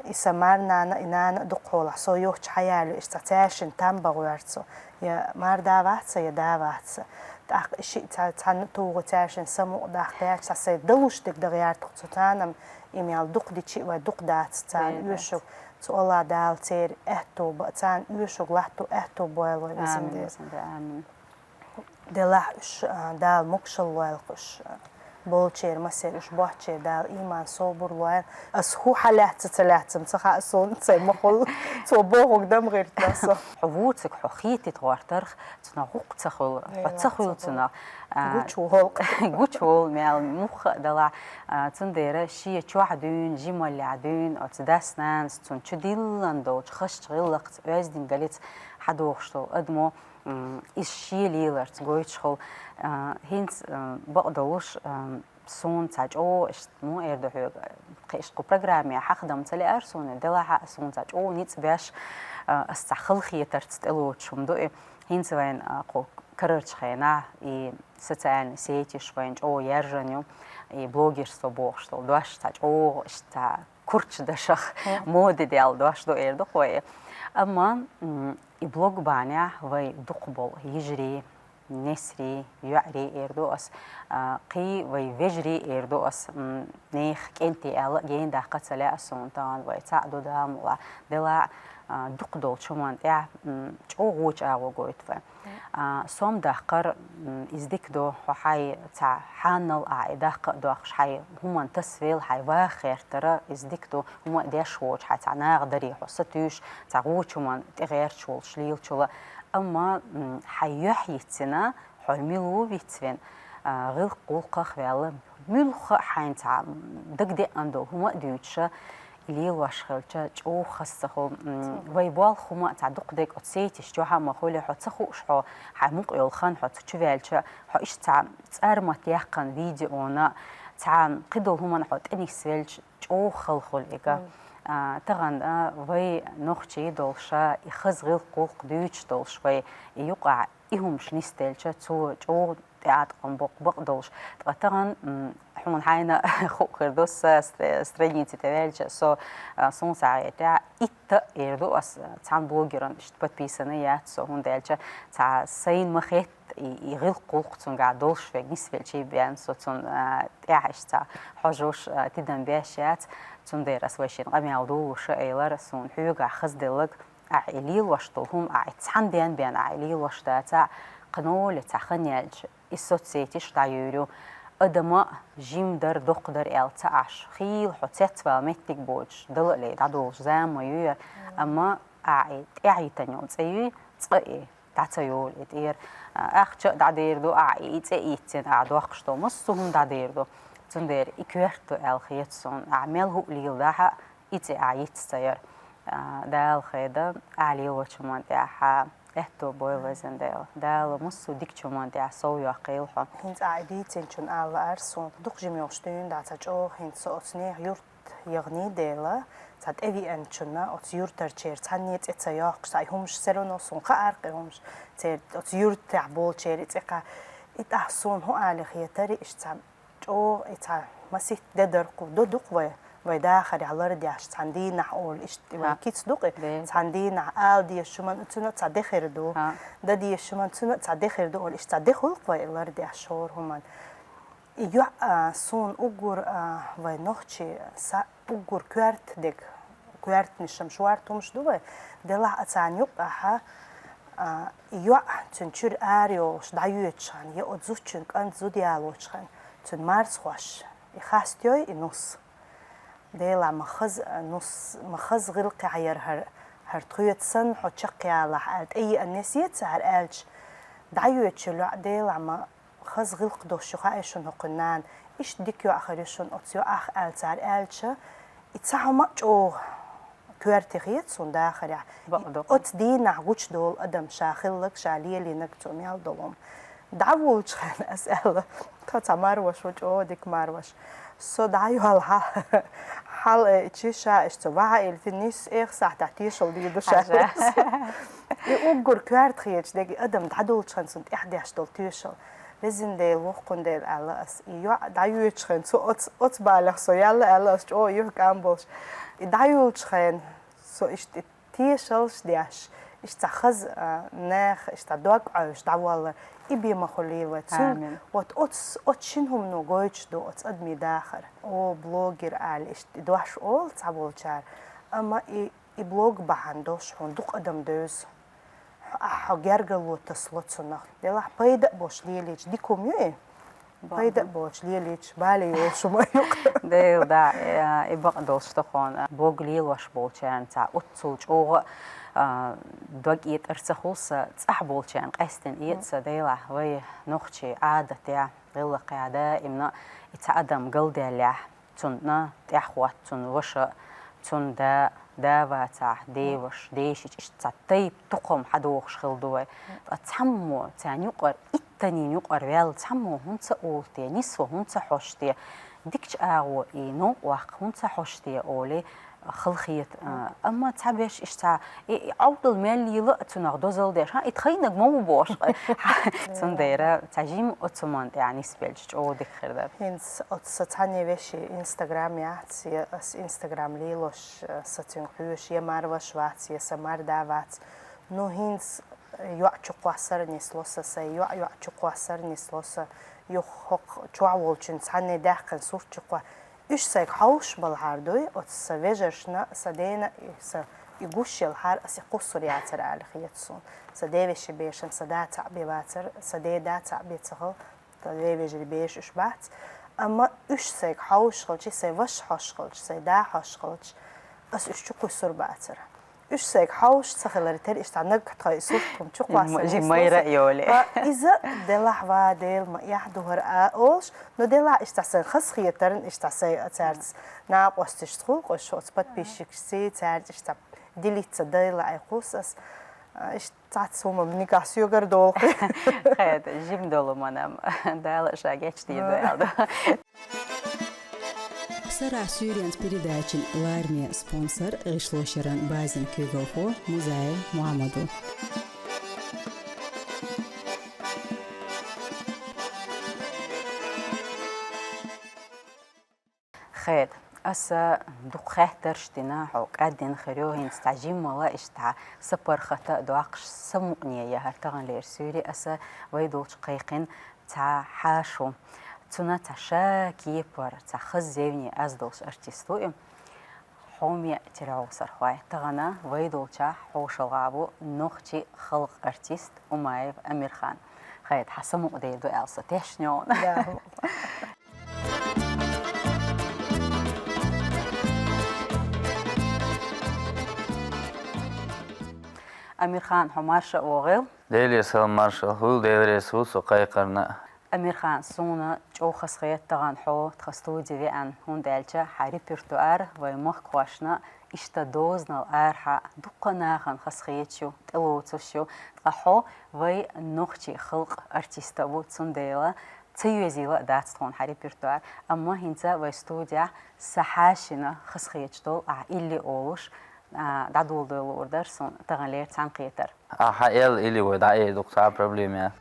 и сан марнана, и нана а дукха хьолахь со йоцчу хьаялю, иштта цхьа цаьршинна там бан гӀоьрта со. Я мар да вац сан, я да вац сан. ТӀаккха и шиъ цхьа, цхьанна а туху цаьршинна самукъа дахкаьчча, цхьа сайн далуш дерг дан гӀерта цу царна, и мел дукха дичи а вай дукха дац царна оьшург. Цу Алла Дала церан аьтту бан, царна оьшург латто аьтту бойла вай везан Дела. Амин, везан Дела, амин. Делахь уьш, а, Дала могушалла лойла уьш, а, болчеран масех уьш бохчеран Дала иман, собар лойла. Ас хӀу хьалаьцна ца лаьцна ца хаьа суна, цай ма хуьлу, цо бохург дама гӀиртина со. Хьо вуциг хьо хетийта гӀортарх, цунах гӀуллакх ца хуьлу, хьо ца хуьлу цунах. А, гучуволу. Гучуволу мел муха а далахь, а, цундела шен чохь дуьйна, жималлехь дуьйна, оцу дас-нанас цунна чу диллина долчу хазачу гӀиллакхца, оьздина галица хьадогӀуш долу адамо, м, иза шен леларца гойтуш хуьлу. А, хӀинца, а, бакъдолуш, а, суна цхьа чӀогӀа, иштта, ну, эр ду хьоьга, кхин иштта кху программе хьахдам ца лаьара суна, делахь а суна цхьа чӀогӀа ницкъ беш, а, ас цхьа халахетарца тӀелоцуш хӀума ду и. ХӀинца вайн, а, кху карарчу хенахь и социальный сетиш вайн чӀогӀа яржана ю, и блогерство бохуш долу дош цхьа чӀогӀа иштта курчу дашах, моде даьлла дош ду эр ду кхо и. Амма, м, и блог бахьанехь вай дукхахболу йижарий, несарий, йоӀарий эр ду ас, а, кхин вай вежарий эр ду ас, м, нехан кӀентий аьлла а гена даккха ца лаьа суна тахана, вай цхьаъ ду, Дала мукъ лахь, делахь а, дукхадолчу хӀуманна тӀехь, м, чӀогӀа вочу агӀо гойту вай. А, сом даккхар, м, иза дика ду, хьо хьайн цхьа хьанал а и даккха а доккхуш, хьайн хӀуманна тасавелла, хьайн ваха гӀертара, иза дика ду, хӀума а деш воцуш, хьайн цхьа наха дарий хьо сатуьйсуш, цхьа вочу хӀуманна тӀегӀерташ волуш лелачул а. Амма, м, хьайн юьхь йицйина, хьо мила ву вицвина, а, гӀиллакх-гӀуллакхах ваьлла, муьлхха а хьайна цхьа дагадеана долу хӀума а дуьйцуша, и лелош хилча, чӀогӀа хаза ца хуьлу. М, вай болх хӀума а цхьа дукха дерг оцу сетиш чохь а ма хуьлу, хьо ца хууш хьо, хьайн мукъа йолу хан хьо цу чу ваьлча, хьо иштта цхьа цӀармат яьккхина видеона, цхьа кхидолу хӀуманна хьо тӀенисвелча, чӀогӀа хала хуьлу и га. А, тахана, а, вай нохчий долуша, и хаза гӀиллакх-гӀуллакх дуьйцуш долуш вай, и юкъахь и хӀумаш нисделча, цо чӀогӀа тӀеӀаткъам боккху бакъдолуш. Ткъа тахана, м, хьуна хьайна хуур ду, сан стра-, страница тӀе ваьлча, со, а, суна схьахетарехь, итт а эр ду ас, а, цхьана блогеран иштта подписана яц со, хӀунда аьлча цхьа сайна ма хетта и, и гӀиллакх-гӀуллакх цуьнгахь долуш верг нисвелчий бен со цунна, а, тӀехь иштта цхьа хьожуш, а, тидам беш яц, цундела ас вайшинна къамел долуш а элира, суна хьоьгахь хазделларг, ахь и лелош долу хӀума, ахь и цхьана ден бен ахь и лелош дацахь, кханоле цхьа хан яьлча, и соцсетиш дӀайуьйр ю. Адама жима дара, доккха дара аьлла ца Ӏаш, хийла хьо цецвала меттиг боцуш, дала а лей дӀадолуш зама ма ю яра. Амма ахь и тӀаьхьа йитина йолу цӀе юй, цкъа и дӀа ца йолу и тӀера. Ахча а дӀадер ду, ахь и цӀе йицйина ахь доккхуш долу массо а хӀума дӀадер ду. Цундела и коьрта ду аьлла хета суна. Ахь мел хӀуъа леладахь а, и цӀе ахь йиц ца яра. А, Дала хеда, ахь лелочу хӀуманна тӀехь аьтто бойла, везан Дела. Дала массо а дикачу хӀуманна тӀехь сов йоккхийла хьо. ХӀинца ахь и дийцинчун ала лаьара суна. Дукха жима йолуш дуьйна дац, цхьа чӀогӀа хӀинца со оцу нехан юрт яхний дела, цхьа тӀевеанчунна оцу юьртарчеран цхьанне цӀе ца йоккхуш, цхьа и хӀумаш все равно суна хаьара-кх и хӀумаш. Церан оцу юьртахь болчеран и цӀе кха. И тӀаккха суна хӀун ала хетара, иштта цхьа чӀогӀа и цхьа масийтта де дара-кх, до ду-кх вай, вай дахарехь лардеш, цхьана дийнахь олу, иштта вай кица ду-кх и, цхьана дийнахь ала дезачу хӀуманна цуьнан а цхьа де хир ду, дан дезачу хӀуманна цуьнан а цхьа де хир ду олу, иштта цхьа де хуьлу-кх вай лардеш хӀора хӀуманна. И йоӀ, а, суна уггар, а, вай нохчий са уггар коьрта дерг, коьртанаш-м шорта хӀумаш ду вай, делахь а царна юккъехь, а, и йоӀ цуьнан чуьра ара йолуш дӀайоьдучу хенахь, я оцу зудчун кӀант зуда ялочу хенахь, цуьнан марзхош, и хастайой и нус. Делахь ма хаза нус, ма хаза гӀиллакхехь яра хӀара, хӀара тхоьца санна хьо чекхъялахь аьлла, тӀееана несеца хӀара аьлча, дӀайоьдучу йоӀ, делахь ма хаза гӀиллакх долуш ю хаьий шуна хӀокхуьнан нана, иштта дика йоӀ хир ю шуна оцу йоӀах аьлла цара аьлча, и цхьа хӀума а чӀогӀа коьрта хет суна дахарехь. Бакъ ду-кх. Оцу дийнахь гучудолу адам ша хилларг, ша лелийнарг, цо мел долу хӀума. ДӀавуллучу хенахь ас аьлла, тхан цхьа марваш ву, чӀогӀа дика марваш. Со дӀайолла хьал-, хьалаайча, ша иштта со ваха а илти, нисса, эх сахьтехь тешалла дийр ду ша. Хьажа. И уггар коьрта хеташ дерг, и адам дӀадуллучу хенахь цунна тӀехь деш долу тешалла. Везан Дела, воккхун Дела, аьлла ас. И йоӀ дӀайоьдучу хенахь, цо оц-, оцу балех со яьлла, аьлла ас, чӀогӀа юьхькӀам болуш. И дӀайуллучу хенахь, со иштта тешаллаш деш, иштта цхьа хаза, а, нах, иштта дог Ӏовжуш дӀаволлар, и бен ма хуьлийла вай. Цуьнан, амин, вот оц-, оцу шина хӀумано гойтуш ду оцу адамийн дахар. О, блогер ала иштта и дош олу цхьаболчара, амма и, и блог бахьана долуш хьуна дукха адам девза. Хьо, ахь хьо гергарло тасало цунах. Делахь пайда а болуш лелийча, дика хӀума ю и? Пайда а болуш лелийча, бале йолуш хӀума ю-кх. Дела, да, э, и бакъ долуш ду хьуна. Блог лелош болчарна цхьа оццул чӀогӀа, а, дог этӀар ца хуьлу сан, цӀахь болчарна къаьстина эца сан, делахь, вай нохчийн Ӏадатехь, гӀиллакхехь даимна и цхьа адам галдаьллехь, цунна тӀаьхьахӀотта цунна ваша, цунна да, да вацахь, деваша, дешича, иштта цхьа тайпа тукхам хьадохуш хилла ду вай. Ткъа цхьаммо царна юкъара, иттанийн юкъара ваьлла, цхьаммо хӀунда ца олу те, нисса хӀунда ца хьожу те, дикачу агӀор и новкъа ваккха хӀунда ца хьожу те олий, халахета. А, амма цхьаберш иштта цхьа, и, и Ӏовдал мел йила а цунах дозалла деш, хьан, и тхайнаг ма ву бохуш. Цундела цхьа жима оцу хӀуманна тӀехь нисбелча чӀогӀа дика хир дара. ХӀинца оцу сан цхьанне вешин Instagram яц, я ас Instagram лелош, э, сан цуьнга хьоьжуш, я марваш вац, я сан марда вац. Ну, хӀинца йоӀ чукхоссар нисло сан, сайн йоӀ, йоӀ чукхоссар нисло сан, юха хӀокху чохь волчун цхьанне даьккхина сурт чукхо-, уьш сайга хьовсуш балахьара дуй, оцу сан вежаршна, сан дена и сан и гуш елахьара, ас и кхуссур яцара аьлла хета суна. Сан девешин берашна сан да цхьаъ бен вацара, сан ден да цхьаъ бен ца хилла, сан вежарий бераш уьш бац. Амма уьш сайга хьовсуш хилча, сайн ваша хьожуш хилча, сайн да хьожуш хилча, ас уьш чукхуссур бацара. Уьш сайга хьовсуш ца хилар тера, иштта наггахь тхо и сурт хӀума чукхоссар, м-, жи нисло майра сан. А, иза делахь, ва, Дела, ма эхь ду хӀара, а, олуш, но делахь иштта сайн хазахетарна, иштта сайн цаьрца накъосташца хуьлу-кх уьш, оцу подписчикашций, цаьрца иштта делиться дайла айхьа кхуссу ас. А, иштта цхьацца хӀума нигахь соьгара долу. Хеда, жима долу манам. Дала ша гечдийр ду аьлла ду. Сарахь суьйренца передачин лараме спонсор гӀишлошеран базин куьйгалхо Музаев Мухьаммад ву. Хеда, аса дукха хаттарш дина, хьо кӀаддина хир ю, хӀинца цхьа жимма а иштта сан паргӀата а доккхуш, самукъане яхьара таханлера суьйре аса вай долчу кхайкхина цхьа хьаша ву. Цунна цхьа ша кепара, цхьа хаза зевне аз долуш артист ву и. Хьоме телехьовсархой, тахана вай долчохь хьошалгӀа ву нохчийн халкъан артист Умаев Амирхан. Хеда, хьан самукъадер ду аьлла со тешна йолу. Да. Амирхан, хьо марша а вогӀийла. Делера салам-маршалла хуьлда, Дела реза хуьлда со кхайкхарна. Амирхан, суна чӀогӀа хазахета тахана хьо тхан студе веана, хӀунда аьлча хьан репертуар вай махкахошна иштта дозанал арахьа дуккха а нахана хазахеташ ю, тӀелоцуш ю, ткъа хьо вай нохчийн халкъан артист а ву, цундела ца йоьзийла а дац тхуна хьан репертуар, амма хӀинца вай студехь сан хьашана хазахеташ долу ахь илли олуш, а, дӀадоладойла луур дара суна таханлера цхьаьнакхетар. Ахьа эл или вай дӀаэр ду-кх, цхьа проблема яц.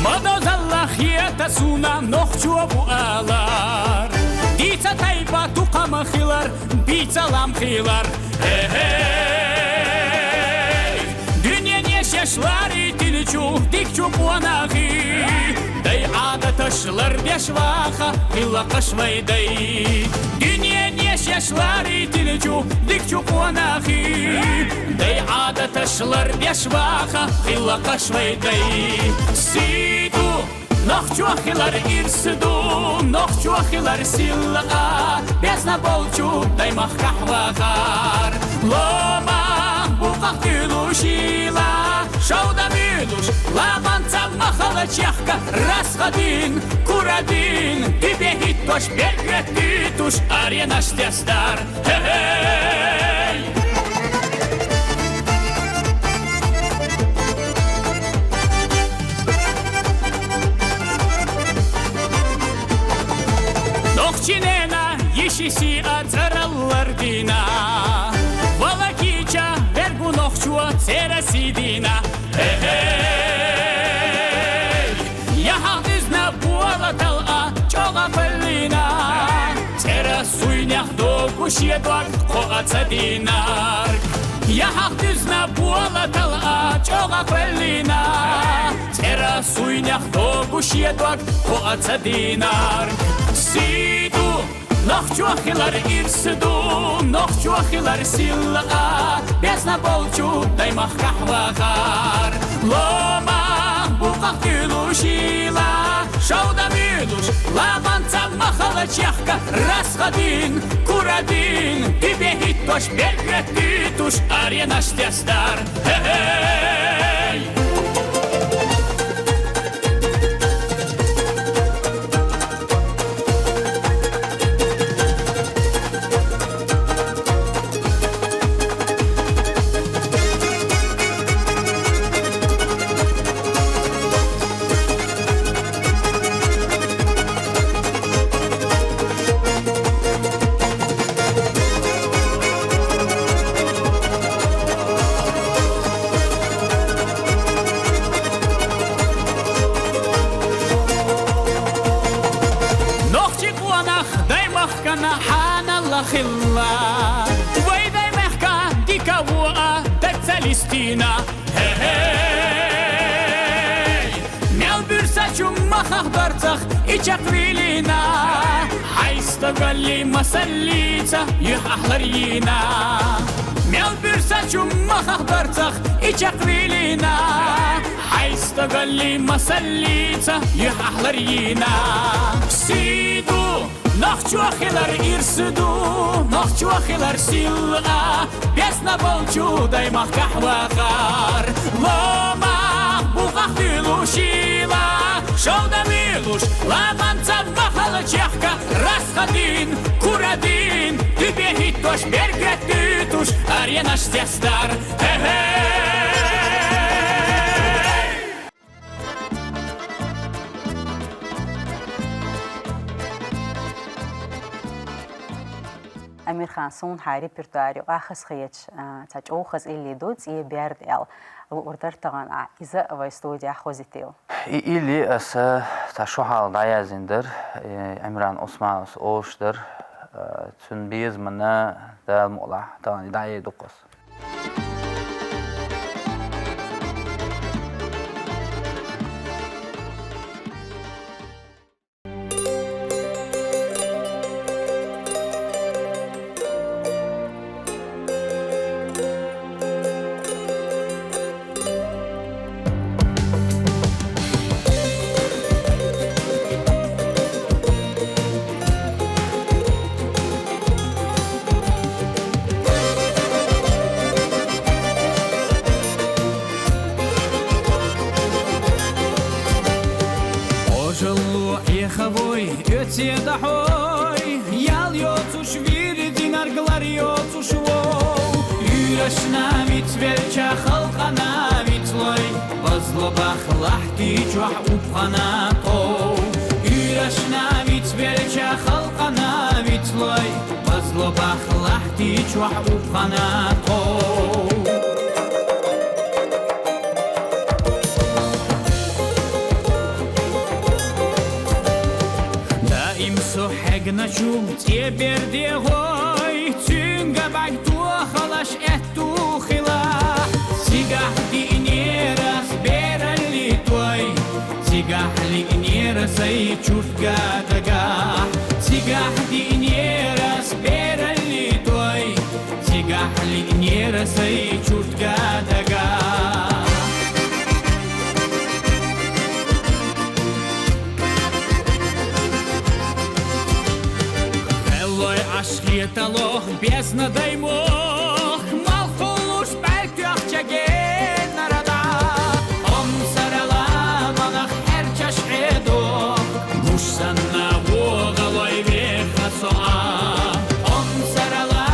Ма дозалла хета суна нохчо ву алар. Дийца тайпа тукхам хилар, бийца лам хилар. Хе-хей! Дуьнен эшеш ларий тилчу, дикачу къонахий. Дай Ӏадаташ ларбеш ваха хилла кхаш вай дай. Дуьне нешаш ларитинчу дикачу къонахий. Дай Ӏадаташ ларбеш ваха хилла кхаш вай дай. Сий ду, нохчо хилар ирс ду, нохчо хилар силла а, безна болчу даймахкахь вахар. Лома букъах дуьлушийла, шовда муьйлуш, ламан ца махала чехка, расхадин, курадин, тибе хӀиттош, бергеттуьтуш, аренаш тестар. Хе-хей! Нохчинена йиши сиа цӀараллар дина. Вала кийча вергу нохчо цера сий дина. Хе-хей! Яхьах дуьзна бола тал а чӀогӀа кхоьллина. ЦӀера суйнех догуш я дог кхоа ца динарг. Яхьах дуьзна бола тал а чӀогӀа кхоьллина. ЦӀера суйнех догуш я дог кхоа ца динарг. Сий ду, нохчо хилар ирс ду, нохчо хилар силла а, безна болчу даймахкахь вахар. Лома букъах дуьлушийла, шовда муьйлуш, ламан ца махала чехка, расхадин, курадин, тибе хӀиттош, бергеттуьтуш, аренаш тестар. Хе-хей! Нохчи къонах даймахкана хьанала хилла. Вай даймахка дика вуа даг ца листина. Хе-хей! Мел буьрсачу махах дарцах и чекхвилина. Хьай стогалли масаллица юьхь ахлар йина. Мел буьрсачу махах дарцах и чекхвилина. Хьай стогалли масаллица юьхь ахлар йина. Сий ду, нохчо хилар ирс ду, нохчо хилар силла а, безна болчу даймахкахь вахар. Лома букъах дуьлушийла, шовда муьйлуш, ламан ца махала чехка, расхадин, курадин, тибе хӀиттош, бергеттуьтуш, аренаш тестар. Хе-хей! Амирхан, суна хьан репертуаре юкъахь хазахеташ, а, цхьа чӀогӀа хаза илли ду, «ЦӀе берд» аьлла. Луурдар тахана Ӏа иза вай студехь хозийтийла. И илли аса цхьа шо хьалха дӀаяздина дара, э, Ӏимран Ӏусмановс олуш дара, э, цуьнан безамна Дала мукъалахь тахана и дӀаяйа ду-кх аса. Ожалло Ӏехавой, оьце дӀахьой, ял йоцуш вирдинарг лар йоцуш вов. Уьйрашна вицвелча халкъана вицлой, базло бах лахьти чохь упхана тхов. Уьйрашна вицвелча халкъана вицлой, базло бах лахьти чохь упхана тхов. Даим со хьегначу цӀе берде гӀой, цуьнга бӀаьрг тохалаш аьтту хила. Цигахь диънера бералли той, цигахь лиънера Сай чуртга дагахь, цигахь диънера ас бералли той, цигахь лиънера сай чуртга дагахь. Хеллой аш хеталох безна даймох, малхулуш бӀарг тоьхча генара дӀа. Хомсарала манах хьерчаш Ӏедох, гуш санна вогӀалой веха со а. Хомсарала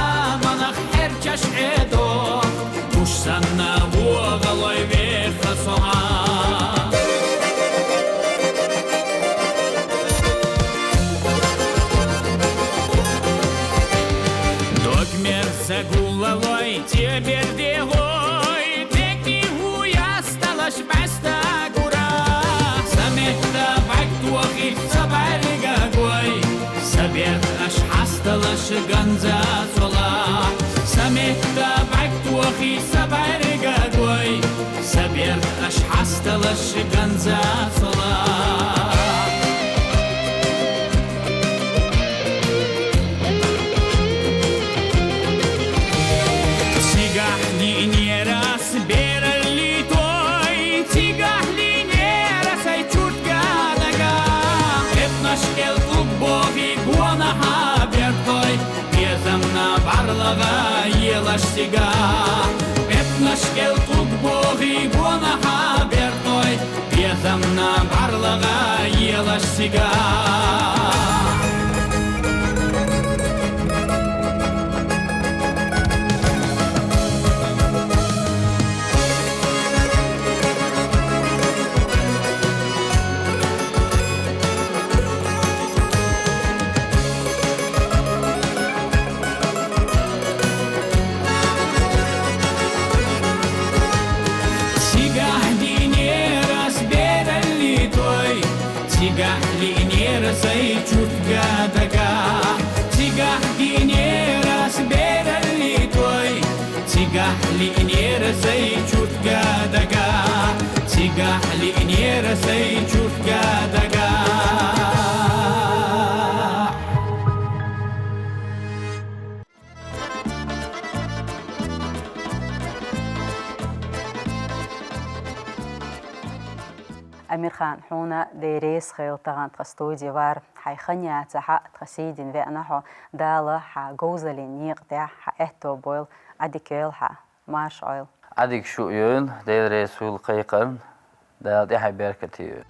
манах хьерчаш Ӏедох, гуш санна вогӀалой веха со а. Дог мерза гуллалой, тебер дегӀой, дегӀни хӀу ясталаш бӀаьста гура. Са метта бӀарг тохи са бӀаргагой, са берд аш хьасталаш ганза сола. Са метта бӀарг тохи са бӀаргагой, са берд аш хьасталаш ганза сола. Цигахь диънера ас бералли той, цигахь лиънера сай чуртга дагахь. Эпнаш кӀел тӀуг бохи гонахьа бертой, безамна бӀарлагӀа елаш цига. Эпнаш кӀел тӀуг бохи гонахьа бертой, безамна бӀарлагӀа елаш цига. Цигахь диънера ас бералли той, цигахь лиънера сай чуртга дагахь. Цигахь диънера ас бералли той, цигахь лиънера сай чуртга дагахь. Цигахь лиънера сай чуртга дагахь. Амирхан, хьуна Дела реза хийла, тахана тха студе вар. Хьай хан яцахьа тха сий дина веана хьо. Дала хьа говзаллин некъа тӀехь хьа аьтто бойла, Ӏадика йойла хьа, марша Ӏойла. Ӏадика шу йойла, Дела реза хуьлда кхайкхарна, Дала тӀехьа беркате йойла.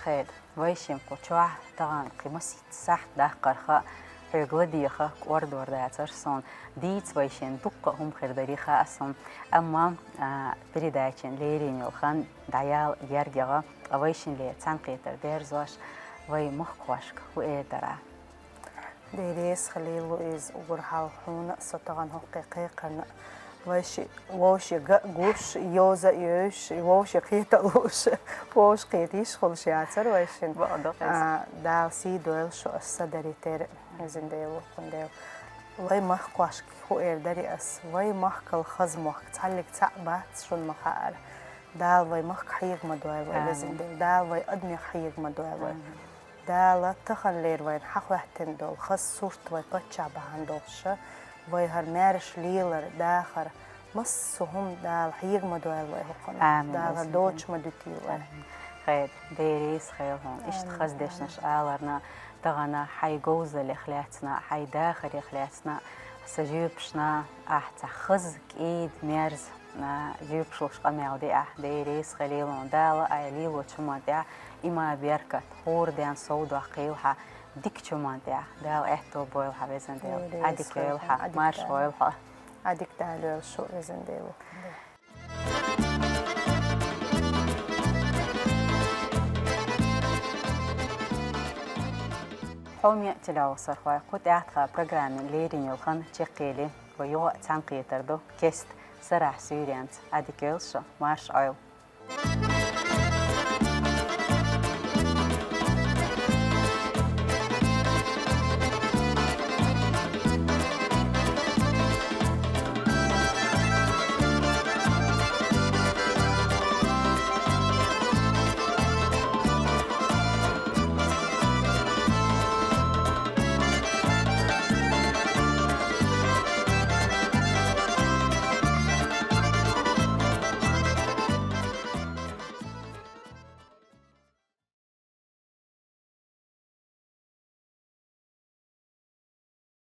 Хеда, вайшимма кху чохь тахана кхин масийтта сахьт даккхарх хьоьга ладийгӀа кӀордор дацар суна. Дийца вайшинна дуккха а хӀума хир дарий хаьа суна. Амма, а, передачин леррина йолу хан дӀаяла гергга, ткъа вайшиннал цхьаьнакхетар дерзош, вай махкахошка хӀун эр дара? Дела реза хуьлда, Луиза, уггар хьалха хьуна а, со тахана хӀокху кхайкхарна а. Вайши-, вовшех ган а гуш, йовза а йовзуш, вовшех кхета а лууш, вовшех кхета йиш хуьлуш яцара вайшинна. Бакъ ду-кх иза. А, Дала сий дойла шу ас са даритера, везан Дела, воккхан Дела. Вай махкахошка хӀун эр дарий ас, вай махкал хаза мохк цхьаллиг цхьаъ бац, шуна ма-хаъара. Дала вай махка хьега ма дойла вай, везан Дела. Дала вай адамех хьега ма дойла вай. Дала таханлера вайна хьахӀоьттина долу хаза сурт вай паччахь бахьана долуш, вай хӀара маьрша лелар, дахар, массо а хӀума Дала хьега ма дойла вай хӀокхунах. Амин. Дала доцуш ма дуьтийла вай. Амин. Хеда, Дела реза хуьлда хьуна. Иштта хаза дешнаш аларна, тахана хьайн говзаллех лаьцна, хьайн дахарех лаьцна, сан жоьпашна ахь цхьа хаза, кӀеда, мерза а, жоьпаш луш къамел дира ахь, Дела реза хуьлда хьуна. Дала айхьа лелочу хӀуманна тӀехь иман, беркат, хӀора денна совдоккхийла хьан, дикачу хӀуманна тӀехь Дала аьтто бойла хьан, везан Дела. Дела реза хуьлда хьуна. Ӏадика йойла хьо, марша Ӏойла хьо. Ӏадика Дала йойла шу, везан Дела. Хьоме телевизорхой, кху тӀаьхьа тхан программин леррина йолу хан чекхъели, вай юха а цхьаьнакхетар ду кеста, сарахь суьйренца. Ӏадика йойла шу, марша Ӏойла.